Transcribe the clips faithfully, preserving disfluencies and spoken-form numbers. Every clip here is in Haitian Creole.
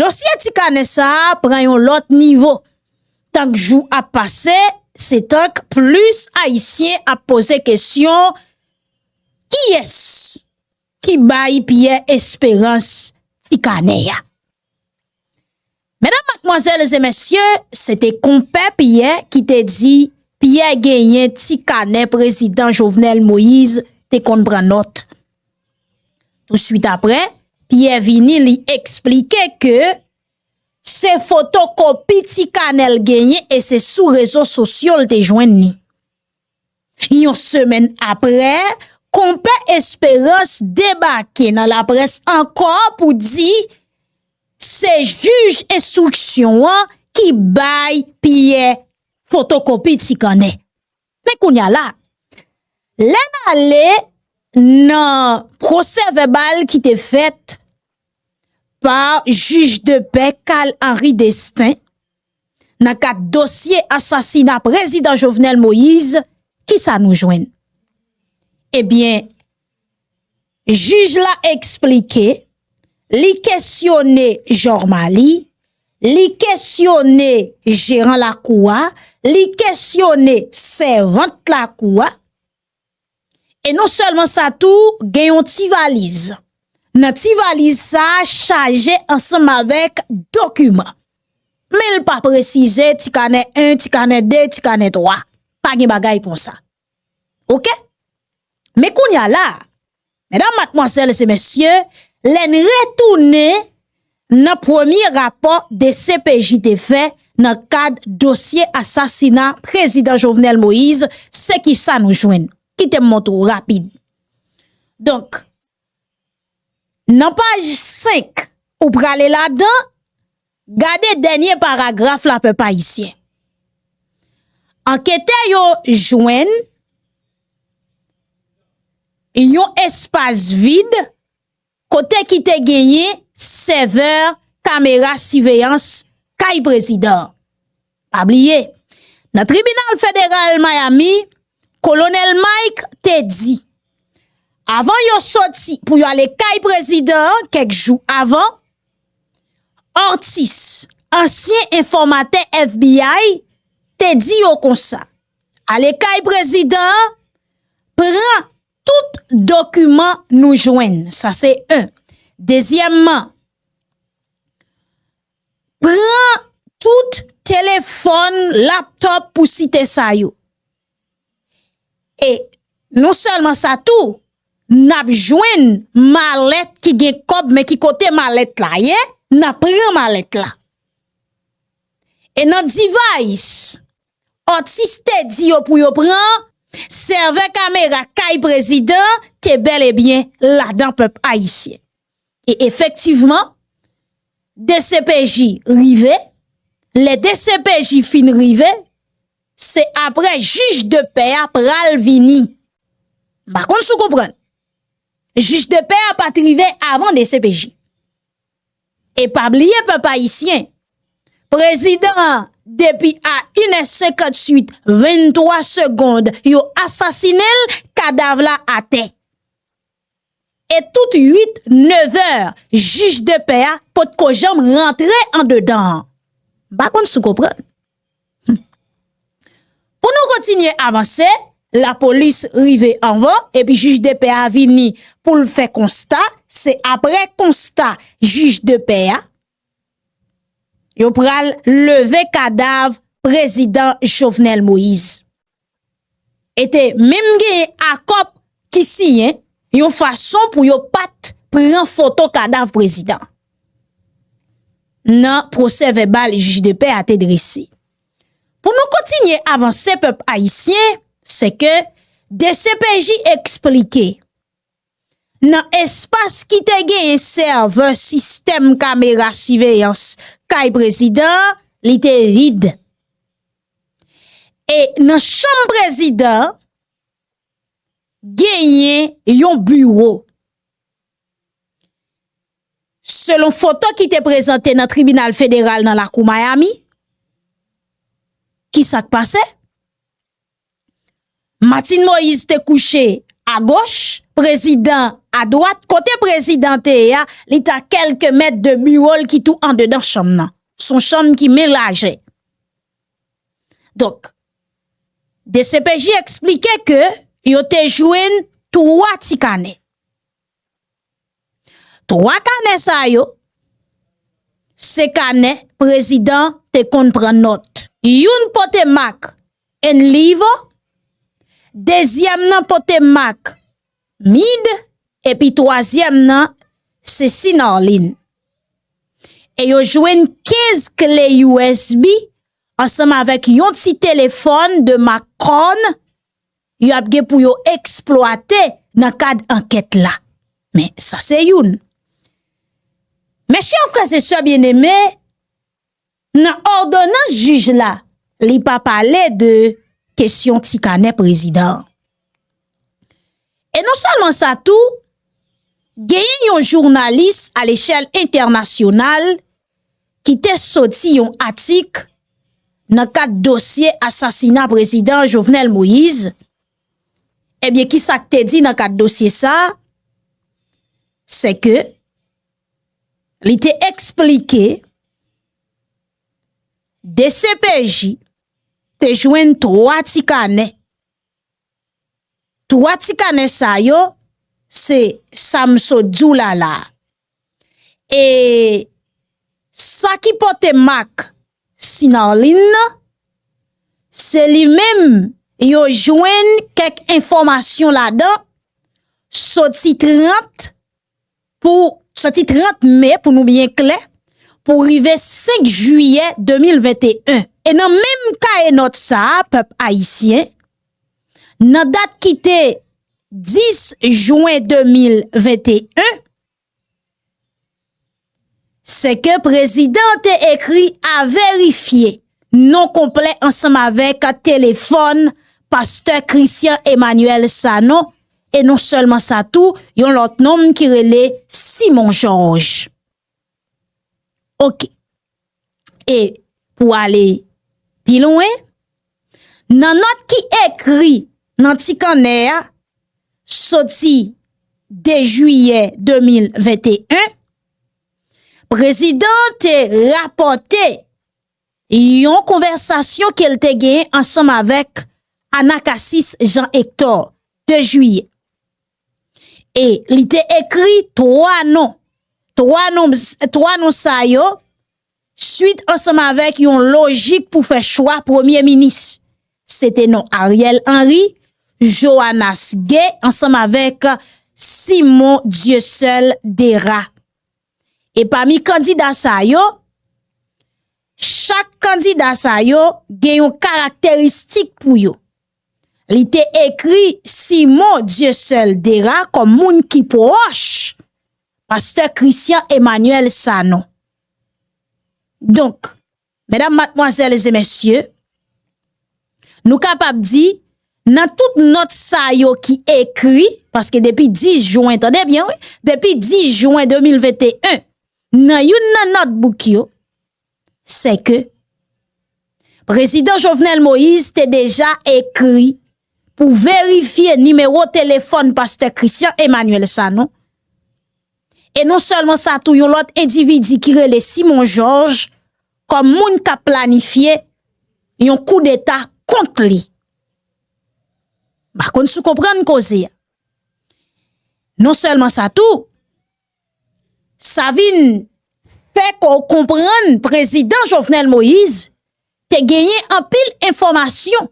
Dosye ti kanè sa a pran yon lòt nivo. Tank jou ap pase, se tank plis Ayisyen ap poze kesyon, kiyès ki bay Pyè Esperans ti kanè a? Medam, madmwazèl e mesye, se te konpè Pyè ki te di Pyè genyen ti kanè prezidan Jovenel Moïse te konn pran nòt. Touswit apre, Pyè vini, li eksplike ke se fotokopi ti kanè l genyen e se sou rezo sosyo l te jwenn li. Yon semèn apre, konpè Esperans debake nan laprès ankò pou di se jij enstriksyon an ki bay Pyè fotokopi ti kanè. Men kounye a la, lè n ale nan pwosè vèbal ki te fèt pa jij de pè Carl Henry Destin nan kad dosye asasina prezidan Jovenel Moïse, kisa nou jwenn? Ebyen, jij la eksplike, li kesyone Jormalie, li kesyone jeran lakou a, li kesyone sèvant lakou a. E non sèlman sa tou, gen yon ti valiz. Nan ti valiz sa a chaje ansanm avèk dokiman. Men l pa presize ti kanè en, ti kanè de, ti kanè twa. Pa gen bagay konsa. Oke? Men kounye a la, medam, madmwazèl e mesye, lè n retounen nan premye rapò D C P J te fè nan kad dosye asasina prezidan Jovenel Moïse, se kisa nou jwenn? Kite m montre w rapid. Donk, nan paj senk, ou prale ladan, gade dènye paragraf la, pèp ayisyen. Anketè yo jwenn yon espas vid kote ki te genyen sèvè kamera siveyans kay prezidan an. Pa bliye, nan tribinal federal Miami, Kolonèl Mike te di, avan yo soti pou yo ale kay prezidan an kèk jou avan, Ortiz, ansyen enfòmatè F B I, te di yo konsa, ale kay prezidan an, pran tout dokiman nou jwenn. Sa se en. Dezyèmman, pran tout telefòn, laptòp, pou site sa yo. E non sèlman sa tou, n ap jwenn malèt ki gen kòb, men ki kote malèt la ye, n ap pran malèt la. E nan device Ortiz te di yo pou yo pran, sèvè kamera kay prezidan te bèl e byen ladan, pèp ayisyen. E efektivman, D C P J rive. Lè D C P J fin rive, se apre jij de pè a pral vini. M pa konn si w konprann. Jij de pè a pa t rive avan D C P J. E pa bliye, pèp ayisyen, prezidan an, depi a inè senkanntuit, venntwa segonn, yo asasinen l, kadav la atè. E tout uit, nevè, jij de pè a potko janm rantre andedan an. M pa konn si w konprann. Pou nou kontinye avanse, lapolis rive anvan, epi jij de pè a vini pou l fè konsta. Se apre konsta jij de pè a, yo pral leve kadav prezidan Jovenel Moïse. E te menm genyen akò ki siyen yon fason pou yo pa t pran foto kadav prezidan nan pwosè vèbal jij de pè a te drese. Pou nou kontinye avanse, pèp ayisyen, se ke D C P J eksplike, nan espas ki te genyen sèvè sistèm kamera siveyans kay prezidan an, li te vid. E nan chanm prezidan an, genyen yon biwo. Selon foto ki te prezante nan tribinal federal nan lakou Miami, ki sa k pase? Martine Moïse te kouche agoch, prezidan adwat kote prezidan te ye a, li t a kèlke mèt de biwo l ki tou andedan chanm nan. Se yon chanm ki men lajè. Donk, D C P J eksplike ke yo te jwenn twa ti kanè. Twa kanè sa yo, se kanè prezidan te konn pran nòt. Youn pote mak Enlivo, dezyèm nan pote mak Mid, epi twazyèm nan se Sinarlin. E yo jwenn kenz kle U S B ansanm avèk yon ti telefòn de mak Corne y ap gen pou yo eksplwate nan kad ankèt la. Men, sa se youn. Mes chers frères et sœurs bien-aimés, nan òdonans jij la, li pa pale de kesyon ti kanè prezidan an. E non sèlman sa tou, genyen yon jounalis a lechèl entènasyonal ki te soti yon atik nan kad dosye asasina prezidan Jovenel Moïse. Ebyen, ki sa k te di nan kad dosye sa a? Se ke li te eksplike D C P J te jwenn twa ti kanè. Twa ti kanè sa yo, se sa m sot di w la la a. E sa ki pote mak Sinarlin nan, se li menm yo jwenn kèk enfòmasyon ladan, soti trant pou soti trant me, pou nou byen klè, pou rive senk jiyè de mil venteyen. E nan menm kaye nòt sa a, pèp ayisyen, nan dat ki te dis jen de mil venteyen, se ke prezidan an te ekri a verifye non konplè ansanm avèk telefòn pastè Christian Emmanuel Sanon, e non sèlman sa tou, yon lòt nonm ki rele Simon Georges. Oke. E pou ale pi lwen, nan nòt ki ekri nan ti kanè a, soti de jiyè de mil venteyen, prezidan an te rapòte yon konvèsasyon ke l te genyen ansanm avèk Anacasis Jean Hector, de jiyè. E li te ekri twa non. Twa non, twa non sa yo, swit ansanm avèk yon lojik pou fè chwa premye minis. Se te non Ariel Henry, Johannes Gué ansanm avèk Simon Dieuseul Dera. E pami kandida sa yo, chak kandida sa yo gen yon karakteristik pou yo. Li te ekri Simon Dieuseul Dera kòm moun ki pwòch pastè Christian Emmanuel Sanon. Donk, medam, madmwazèl e mesye, nou kapab di, nan tout nòt sa yo ki ekri, paske depi dis jen, tande byen, wi, depi dis jen de mil venteyen, nan youn nan nòtbouk yo, se ke prezidan Jovenel Moïse te deja ekri pou verifye nimewo telefòn pastè Christian Emmanuel Sanon. E non sèlman sa tou, yon lòt endividi ki rele Simon Georges kòm moun k ap planifye yon koudeta kont li. M pa konn si w konprann koze a. Non sèlman sa tou, sa vin fè ke w konprann prezidan Jovenel Moïse te genyen anpil enfòmasyon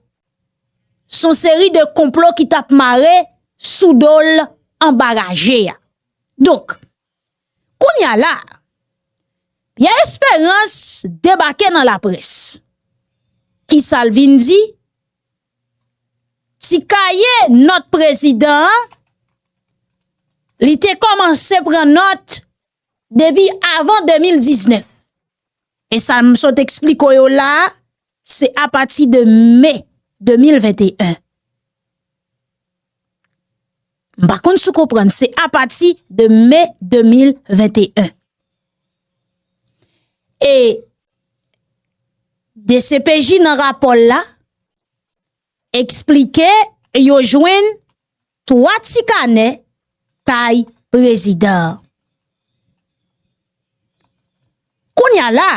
sou seri de konplo ki t ap mare sou do l anba raje a. Donk, kounye a la, Pierre Espérance debake nan laprès. Kisa l vin di? Ti kaye nòt prezidan an, li te kòmanse pran nòt depi avan de mil diznèf. E sa m sot eksplike w yo la a, se apati de me de mil venteyen. M pa konn si w konprann, se apati de me de mil venteyen. E D C P J nan rapò l la eksplike yo jwenn twa ti kanè kay prezidan an. Kounye a la,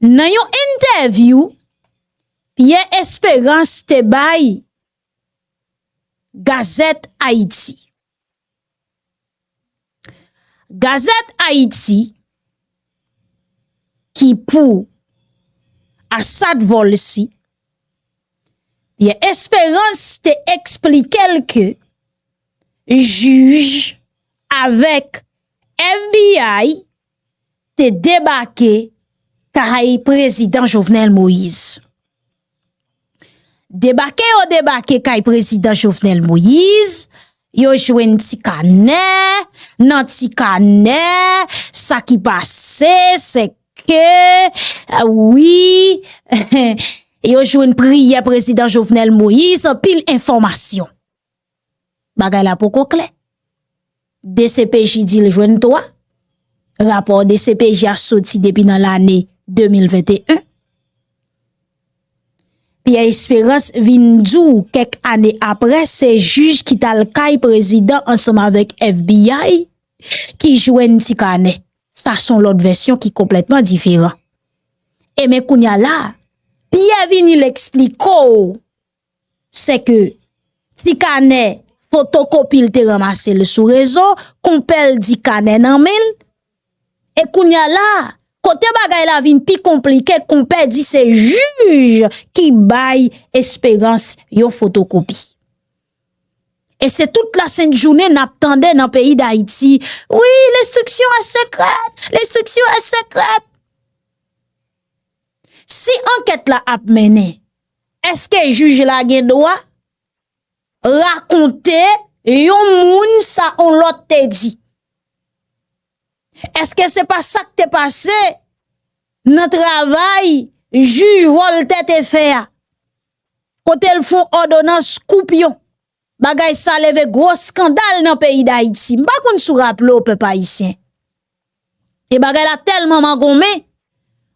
nan yon entèvyou Pierre Espérance te bay Gazette Haïti. Gazette Haïti, ki pou Assad Volcy, Pierre Espérance te eksplike l ke jij avèk F B I te debake kay prezidan Jovenel Moïse. Debake yo debake kay prezidan Jovenel Moïse, yo jwenn ti kanè, nan ti kanè, sa ki pase, se ke, wi, yo jwenn priyè prezidan Jovenel Moïse, anpil enfòmasyon. Bagay la poko klè. D C P J di l jwenn twa. Rapò D C P J a soti depi nan lane de mil venteyen. Pierre Espérance vin di w kèk ane apre, se jij ki t al kay prezidan ansanm avèk F B I ki jwenn ti kanè. Sa se yon lòt vèsyon ki konplètman diferan. E men kounye a la, Pierre vini l eksplike w se ke ti kanè fotokopi l te ranmase l sou rezo, konpè l di kanè nan men l. E kounye a la, kote bagay la vin pi konplike, konpè di se jij ki bay Espérance yon fotokopi. E se tout lasent jounen n ap tande nan peyi Dayiti, wi, l'instruction est secrète, l'instruction est secrète. Si ankèt la ap mennen, èske jij la gen dwa rakonte yon moun sa yon lòt te di? Èske se pa sa k te pase nan travay jij Voltaire te fè a? Kote l fè yon òdonans koupyon. Bagay sa leve gwo eskandal nan peyi Dayiti. M pa konn si w raple w, pèp ayisyen. E bagay la tèlman mangonmen,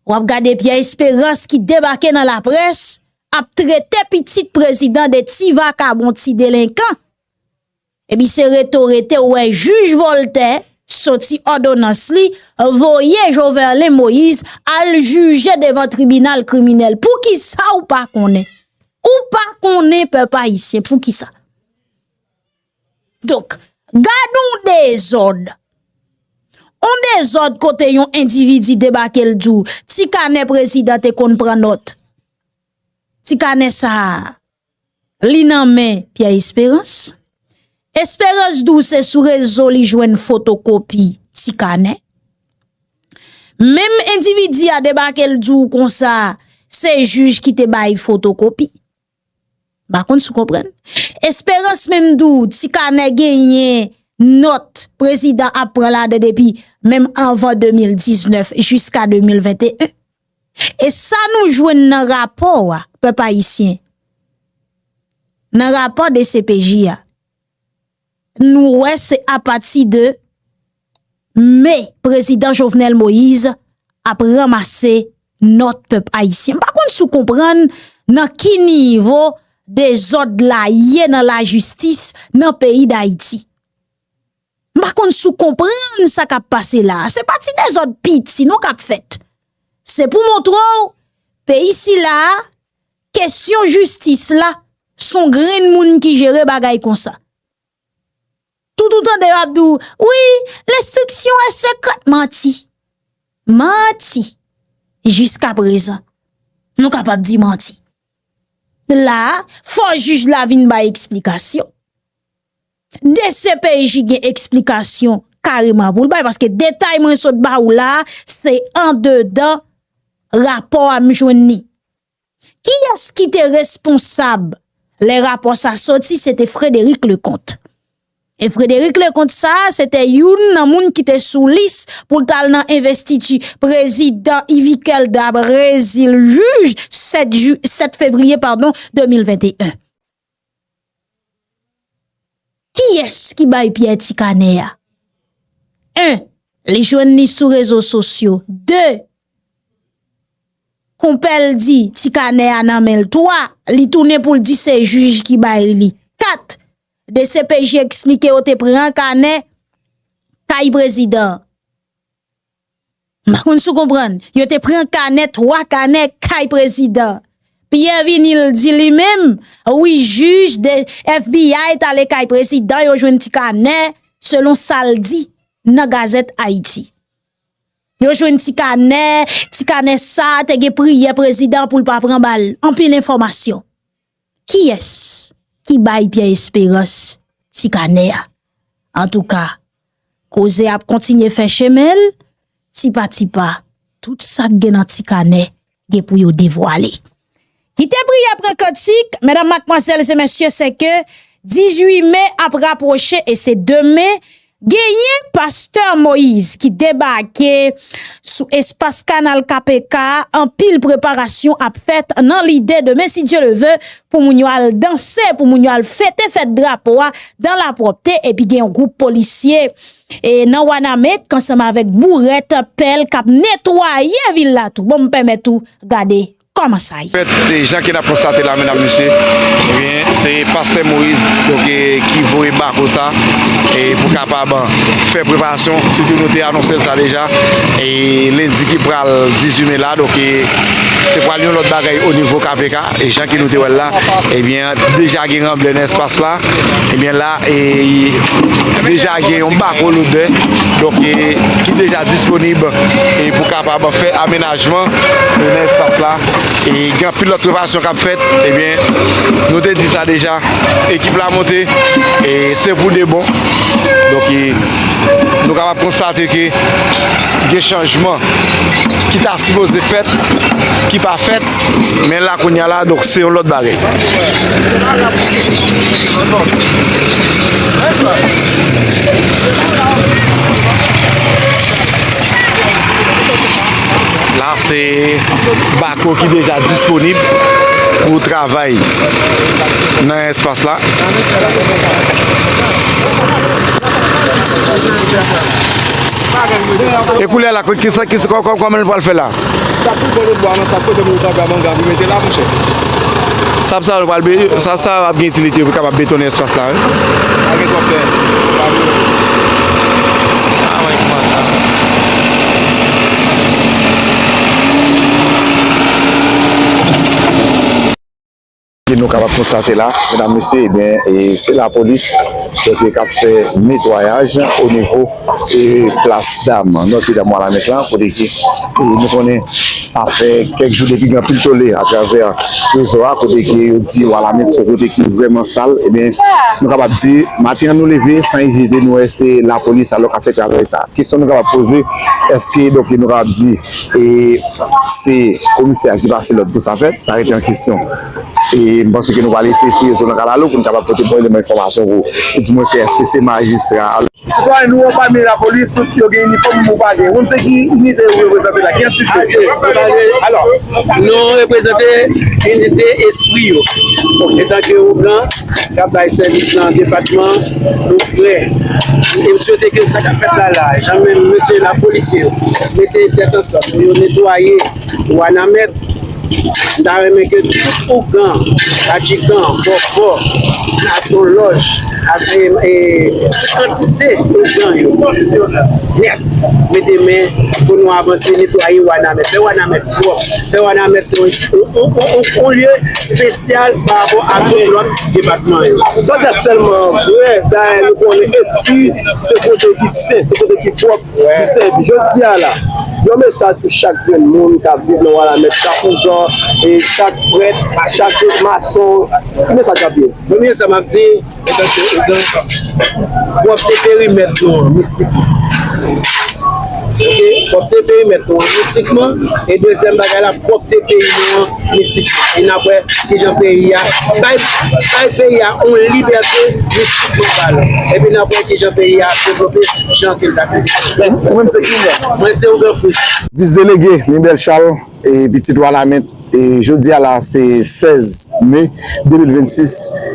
w ap gade Pierre Espérance ki debake nan laprès, ap trete pitit prezidan de ti vakabon, ti delenkan. Epi se rete w rete, w wè jij Voltaire soti òdonans li, voye Joverlin Moïse al jije devan tribinal kriminèl. Poukisa w pa konnen? Ou pa konnen, pèp ayisyen, poukisa? Donk, gad yon dezòd. Yon dezòd kote yon endividi debake l di w, ti kanè prezidan te konn pran nòt. Ti kanè sa a, li nan men Pierre Espérance. Espérance di w se sou rezo li jwenn fotokopi ti kanè. Menm endividi a debake l di w konsa, se jij ki te bay fotokopi. M pa konn si w konprann. Espérance menm di w ti kanè genyen nòt prezidan ap pran ladan depi menm anvan de mil diznèf jiska de mil venteyen. E sa nou jwenn nan rapò a, pèp ayisyen, nan rapò D C P J a, nou wè se apati de me prezidan Jovenel Moïse ap ranmase nòt pèp ayisyen. M pa konn si w konprann nan ki nivo dezòd la ye nan lajistis nan peyi Dayiti. M pa konn si w konprann sa k ap pase la a. Se pa ti dezòd piti non k ap fèt. Se pou montre w, peyi sila a, kesyon jistis la, se yon grenn moun ki jere bagay konsa. Tout ou tande yo ap di w, wi, l'instruction est secrète. Manti. Manti. Jiska prezan, nou kapab di manti. La a, fò jij la vin bay eksplikasyon. D C P J gen eksplikasyon kareman pou l bay, paske detay mwen sot ba w la a, se andedan rapò a m jwenn li. Kiyès ki te responsab lè rapò sa soti? Se te Frédéric Leconte. E Frédéric Leconte sa a, se te youn nan moun ki te sou lis pou l t al nan envestiti prezidan Yviquel Dabrezil, jij, sèt ju-, sèt fevriye, padon, de mil venteyen. Kiyès ki bay Pierre ti kanè a? En, li jwenn li sou rezo sosyo. De, konpè l di ti kanè a nan men l. Twa, li tounen pou l di se jij ki bay li. Kat, D C P J eksplike yo te pran kanè kay prezidan an. M pa konn si w konprann. Yo te pran kanè, twa kanè kay prezidan. Pierre Vinil di li menm, wi, jij de F B I t ale kay prezidan, yo jwenn ti kanè, selon sa l di nan Gazèt Ayiti. Yo jwenn ti kanè, ti kanè sa a te gen priyè prezidan pou l pa pran bal. Anpil enfòmasyon. Kiyès ki bay Pierre Espérance ti kanè a? Antouka, koze ap kontinye fè chemen l, tipa tipa, tout sa k gen nan ti kanè gen pou yo devwale. Kite priyè pran kantik, medam, madmwazèl e mesye, se ke dizuit me ap rapwoche e se demen, genyen pastè Moïse ki debake sou espas kanal K P K, anpil preparasyon ap fèt nan lide demen, si Dye le ve, pou moun yo al danse, pou moun yo al fete fèt drapo a dan lapwòpte, epi gen yon gwoup polisye e nan Wanament, ansanm avèk bourèt, pèl k ap netwaye vil la tou. Bon, m pèmèt ou gade kòman sa ye. Fèt, e, jan ke n ap konstate la, medam, mesye, ebyen, se pastè Moïse, donk, e, ki voye bako sa, e, pou kapab fè preparasyon, sitou nou te anonse l sa deja, e, lendi ki pral dizuit me la, donk, e, se pral yon lòt bagay o nivo K P K, e, jan ke nou te wè l la, ebyen, deja gen ranblè nan espas la, ebyen, la, e, deja gen yon bako lodè, donk, e, ki deja disponib, e, pou kapab fè amenajman, e, nan espas la. E gen anpil lòt preparasyon k ap fèt, ebyen, nou te di sa deja, ekip la monte, e se pou de bon. Donk, e, nou kapab konstate ke gen chanjman ki ta sipoze fèt, ki pa fèt, men la kounye a la, donk, se yon lòt bagay. La, se bako ki deja disponib pou travay nan espas la. E koulè la, ki sa, ki sa, kò-, kò-, kòman l pral fè la? Sa pou pran lòt bò a nan sa kote moun ta pran manga pou mete la, monchè. Sab sa yo pral be-, sab sa ap gen itilite pou kapab betonnen espas la, wi. Pa gen twòp tè. Pa gen. Ah, wè, kòman sa? Ke nou kapab konstate la, medam, mesye, ebyen, e se lapolis, donk, k ap fè netwayaj o nivo, e, Plas Dam, Nòtredam Wanament lan, kote ke, e, nou konnen sa fè kèk jou depi gen anpil tole atravè rezo a, kote ke yo di Wanament se yon kote ki vrèman sal, ebyen, nou kapab di, maten an nou leve, san ezite, nou wè se lapolis alò k ap fè travay sa. Kesyon nou kapab poze, èske, donk, nou kapab di, e, se komisè a ki pase lòd pou sa fèt? Sa rete an kesyon. E m panse ke nou pral eseye fouye zo nan kalalou pou n kapab pote bon eleman enfòmasyon pou, pou di mwen se èske se majistra. Sitwayen, nou wè w pami lapolis, tout yo gen inifòm, ou pa gen. Ou menm se ki inite ou reprezante la? Ki antite? Alò, nou reprezante inite espri yo. Etanke ougan k ap bay sèvis nan depatman, nou prè. E m swete ke sa k ap fèt la la, jan menm mesye lapolisye yo mete tèt ansanm pou yo netwaye Wanament, m ta renmen ke tout ougan, adjikan, bòkò, mason lòj, ase, e, tout antite ougan yo nèt mete men pou nou avanse netwaye Wanament, fè Wanament pwòp, fè Wanament se yon, yon, yon, yon, yon lye espesyal pa rapò a tout lòt depatman yo. Sa dèyè sèlman vrè, dayè nou konnen espri se kote ki sen, se kote ki pwòp, ki sèvi. Jodi a la, yon mesaj pou chak grenn moun k ap viv nan Wanament, chak ougan, e chak prèt, chak mason, ki mesaj w ap di yo? Premye sa m ap di, etanke ougan, pwòpte perimèt nou an mistikman. Oke, pwòpte perimèt nou an mistikman. E dezyèm bagay la, pwòpte peyi nou an mistikman. E n ap wè kijan peyi a, bay, bay peyi a yon libète mistikman ba nou. Epi n ap wè kijan peyi a ap devlope jan ke l ta dwe. Mèsi. Ou menm se ki non? Mwen se Ougan Fritz. Vis delege Mibel Charles, e pitit Wanament, e jodi a la se sèz me de mil vennsis,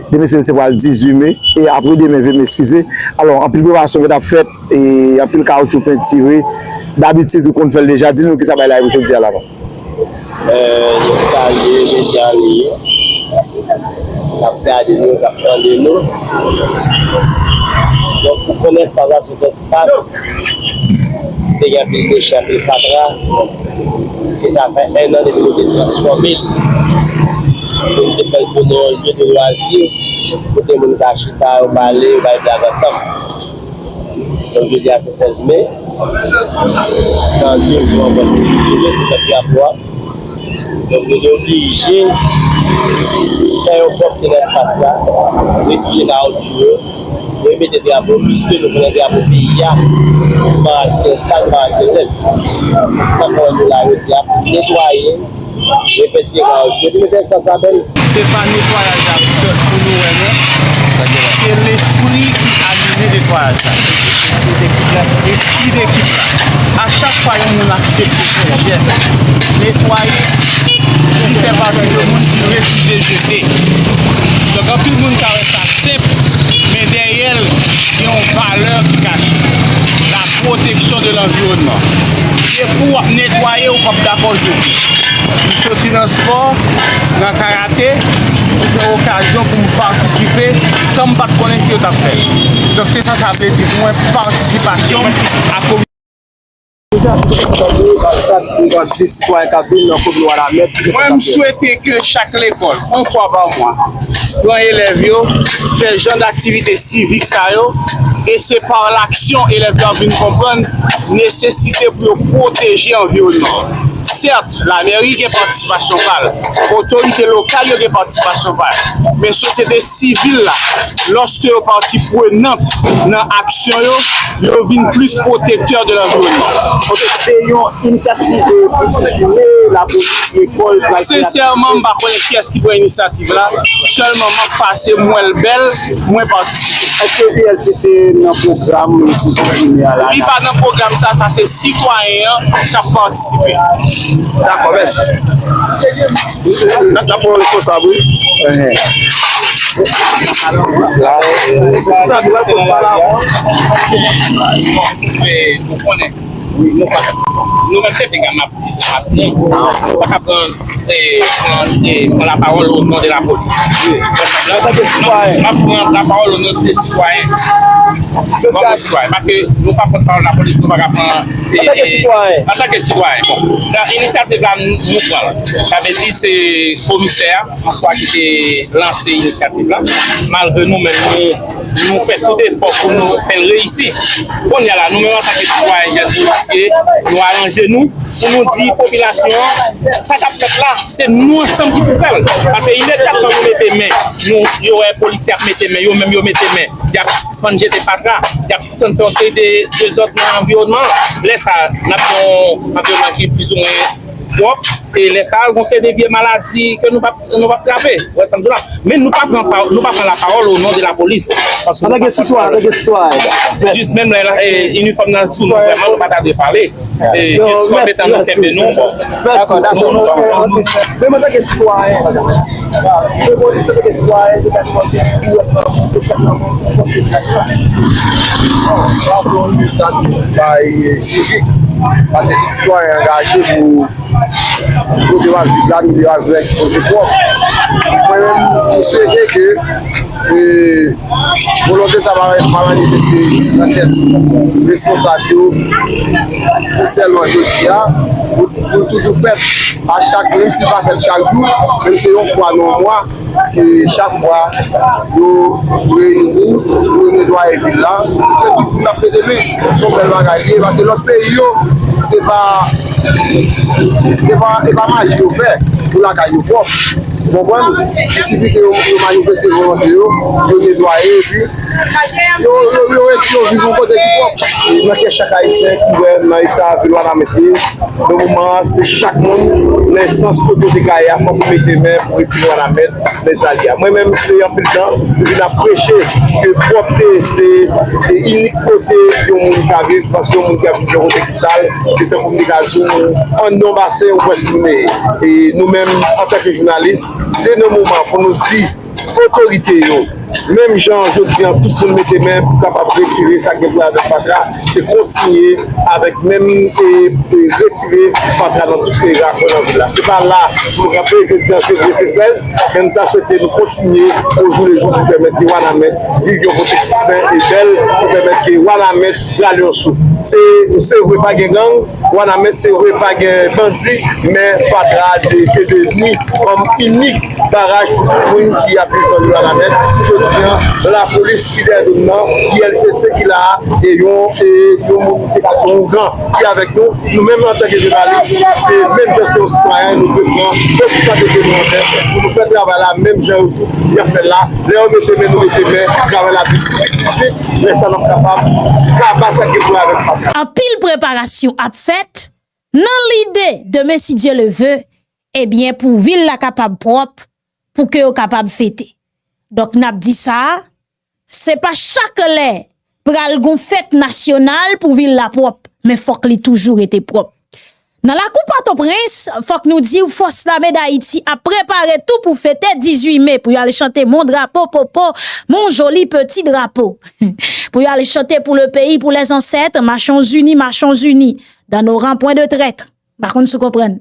demen se, se pral dizuit me, e apre demen ven me, eskize. Alò, anpil preparasyon ki t ap fèt, e anpil kawoutchou pentire. Dabitid, ou konn fè l deja. Di nou kisa bay la ye pou jodi a la, non? Euh, nou salye deja li. k ap gade nou, k ap tande nou. Donk, pou konnen espas la, se yon espas ki te gen anpil dechè, anpil fatra, ke sa fè en an depi nou te transfòme l, pou nou te fè l tounen yon lye de lwazi, kote moun ka chita, yo pale, yo bay blag ansanm. Donk, jodi a, se sèz me. Nan de jou ankò, se jou fevriye, se fèt drapo a. Donk, nou te oblije fè yon pwòpte nan espas la, retouche kawotchou yo, remete drapo, piske nou konnen drapo peyi a, pa gen sal, pa gen lèd. Sa k fè nou la jodi a pou netwaye, repenti kawotchou, epi mete espas la bèl. Se pa netwayaj la pou, pou nou wè, non. Se lespri ki anime netwayaj la. Se lespri de ekip la. A chak fwa yon moun aksepte fè jès netwaye, li fè pati de moun ki refize jete. Donk, anpil moun ka wè sa senp, men dèyè l, gen yon valè ki kache. La protection de l'environnement. Depi w ap netwaye, ou p ap dakò jete. M soti nan spò, nan karate, se yon okazyon pou m patisipe san m pa t konnen si yo t ap fè l. Donk, se sa sa vle di pou mwen, patisipasyon a kominote. Mwen, m swete ke chak lekòl, yon fwa pa mwa, pran elèv yo, fè jan d aktivite sivik sa yo, e se pa laksyon elèv yo ap vin konprann nesesite pou yo pwoteje anviwònman an. Sèt, lamèri gen patisipasyon pa l, otorite lokal yo gen patisipasyon pa yo, men sosyete sivil la, lòske yo pati prenant nan aksyon yo, yo vin plis pwotektè de lanviwònman. Ok, se yon inisyativ, e, pou timoun, lapolis, lekòl, pral fè. Sensèman, m pa konnen kiyès ki pran inisyativ la. Sèlman, m ap pase, m wè l bèl, mwen patisipe. Èske U L C C nan pwogram pou jounen a la? Li pa nan pwogram sa, sa se sitwayen an k ap patisipe. Dakò, mèsi. N ap, n ap pran responsab, wi. Enhen. La, responsab, wi, pou pale avè w. E, ou konnen, nou pa, nou menm se te gam ap di, ap di, nou pa ka pran, e, pran, e, pran lapawòl o non de lapolis. Antanke sitwayen. N ap pran lapawòl o non de sitwayen. Antanke sitwayen, paske nou pa pòtpawòl lapolis, nou pa ka pran, e, antanke sitwayen. Antanke sitwayen, bon. Nan inisyativ la, nou, nou pran l. Sa vle di, se komisè a, an swa ki te lanse inisyativ la, malgre nou menm, nou, nou fè tout efò pou nou fè l reyisi. Kounye a la, nou menm antanke sitwayen, jèn polisye, nou aranje nou pou nou di popilasyon an, sa k ap fèt la, se nou ansanm ki pou fè l. Paske imedyatman nou mete men, nou, yo wè polisye ap mete men, yo menm yo mete men, y ap sispann jete fatra, y ap sispann fè yon seri de dezòd nan anviwònman an. Lè sa a, n ap gen yon anviwònman ki plizoumwen pwòp. E lè sa a, gon seri de vye maladi ke nou p ap, nou p ap trape. Ou wè sa m di w la? Men nou pa pran pa, nou pa pran lapawòl o non de lapolis. Paske nou pa pòtpawòl. Antanke sitwayen, antanke sitwayen. Jis menm lè, e, inifòm nan sou nou, vrèman, nou pa ta dwe pale. E, jis kòm etan nou kenbe nou, bon. Mèsi. Men antanke sitwayen, se polis, antanke sitwayen, se yon mesaj bay sivik. Paske tout sitwayen angaje pou kote w ap viv la, milye w ap viv la ekspoze pwòp. Mwen menm, m swete ke, e, volonte sa pa, pa manifeste nan tèt responsab yo pou sèlman jodi a, pou, pou l toujou fèt a chak, menm si l pa fèt chak jou, menm se yon fwa nan yon mwa, ke chak fwa yo reyini pou yo netwaye vil la, ke tout moun ap mete men. Se yon bèl bagay li ye, paske lòt peyi yo, se pa, se pa, e pa maji yo fè pou lakay yo pwòp. Ou konprann? Li sifi ke yo, yo manifeste volonte yo, yo netwaye, epi yo, yo, yo rete, yo viv yon kote ki pwòp. E nan kè chak Ayisyen ki wè nan eta vil Wanament li, nan moman an, se chak moun nan enstans kote w te ka ye a, fòk ou mete men pou retire Wanament nan eta li a. Mwen menm, se anpil tan, m vin ap preche ke pwòpte se, se inik kote yon moun ka viv, paske yon moun ki ap viv yon kote ki sal, se tankou m te ka di w, ann nan yon basen, ou prèske moun ye. E nou menm, antanke jounalis, se nan moman pou nou di otorite yo, Menm jan jodi a, tout moun mete men pou kapab retire sa k gen pou wè avèk fatra, se kontinye avèk menm e, e retire fatra nan tout peyi a, nan vil la. Se pa la pou nou kanpe, jodi a se vre se sèz, men nou ta swete nou kontinye ojou le jou pou pèmèt ke Wanament viv yon kote ki sen e bèl, pou pèmèt ke Wanament rale yon souf. Se, se vre pa gen gang, Wanament se vre pa gen bandi, men fatra de, ke devni kòm inik baraj pou tout moun ki ap viv nan vil Wanament. Jodi a, lapolis ki dèyè nou nan, I L C C ki la a, e yon, e yon moun ki pa di yon gang ki avèk nou. Nou menm antanke jounalis, se menm jan se yon sitwayen, nou dwe pran responsabilite nou an tèt pou nou fè travay la menm jan yo tou y ap fè l la. Lè yo mete men, nou mete men, travay la pi, pi difisil, men sa n ap kapab kaba sa ki pou avèk pase. Anpil preparasyon ap fèt nan lide demen si Dye le ve, ebyen pou vil la kapab pwòp, pou ke yo kapab fete. Donk n ap di sa, se pa chak lè pral gon fèt nasyonal pou vil la pwòp, men fòk li toujou rete pwòp. Nan lakou Pòtoprens, fòk nou di w Fòs Lame Dayiti ap prepare tou pou fete dizuit me, pou y al chante Mon drapeau popo, mon joli petit drapeau. Pou y al chante pour le pays, pour les ancêtres, marchons unis, marchons unis, dans nos rangs point de traître. M pa konn si w konprann.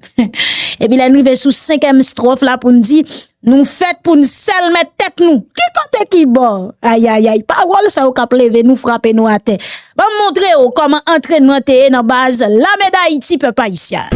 Epi lè n rive sou senkyèm estròf la pou n di, nou fèt pou n sèl mèt tèt nou. Ki kote ki bò? Ayayay, pawòl sa yo k ap leve nou, frape nou atè. Ban m montre w kòman antrènman te ye nan baz Lame Dayiti, pèp ayisyen.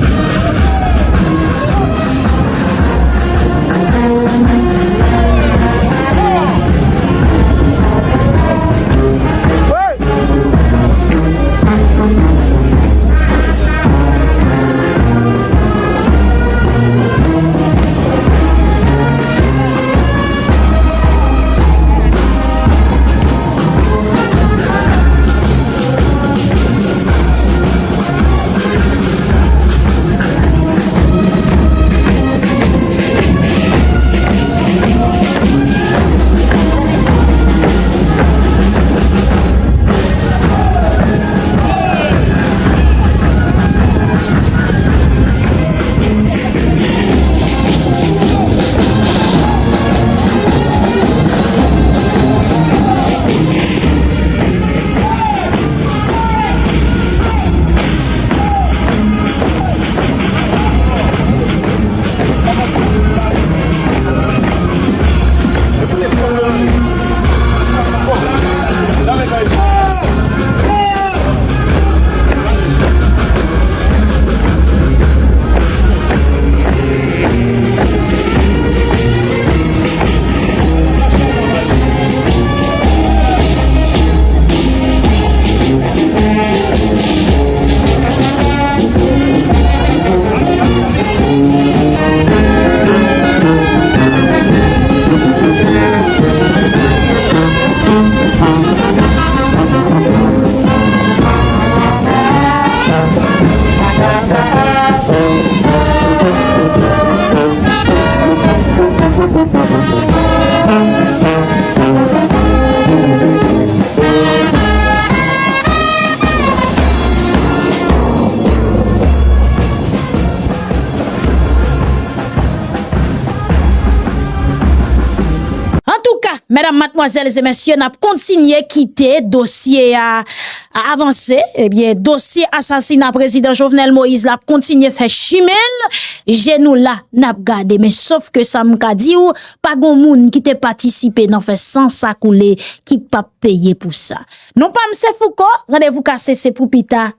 Antouka, medam, madmwazèl e mesye, n ap kontinye kite dosye a, a avanse. Ebyen, dosye asasina prezidan Jovenel Moïse la ap kontinye fè chimen l. Je nou la, n ap gade. Men sof ke sa m ka di w, pa gon moun ki te patisipe nan fè san sa koule ki p ap peye pou sa. Non pa m se Fouco, randevou kase se pou pita.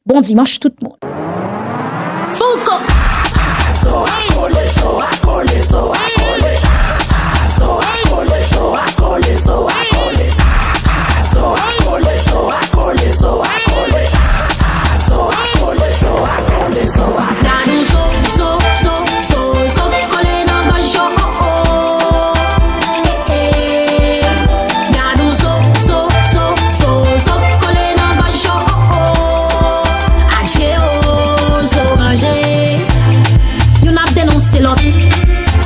Bon dimanch tout moun. Fouco. Gad on zo, zo, zo, zo, zo k kole nan gòj yo, oh, oh. Eh, eh. Gad on zo, zo, zo, zo, zo k kole nan gòj yo, oh, oh. Aje, oh, zo ranje. Youn ap denonse lòt.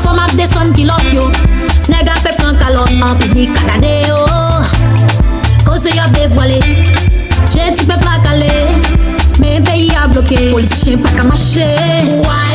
Fanm ap desann kilòt yo. Nèg ap pran kalòt an piblik, pa gade yo. Koze yo ap devwale. Je ti pèp la kale. Men peyi a bloke. Politisyen pa ka mache. Wa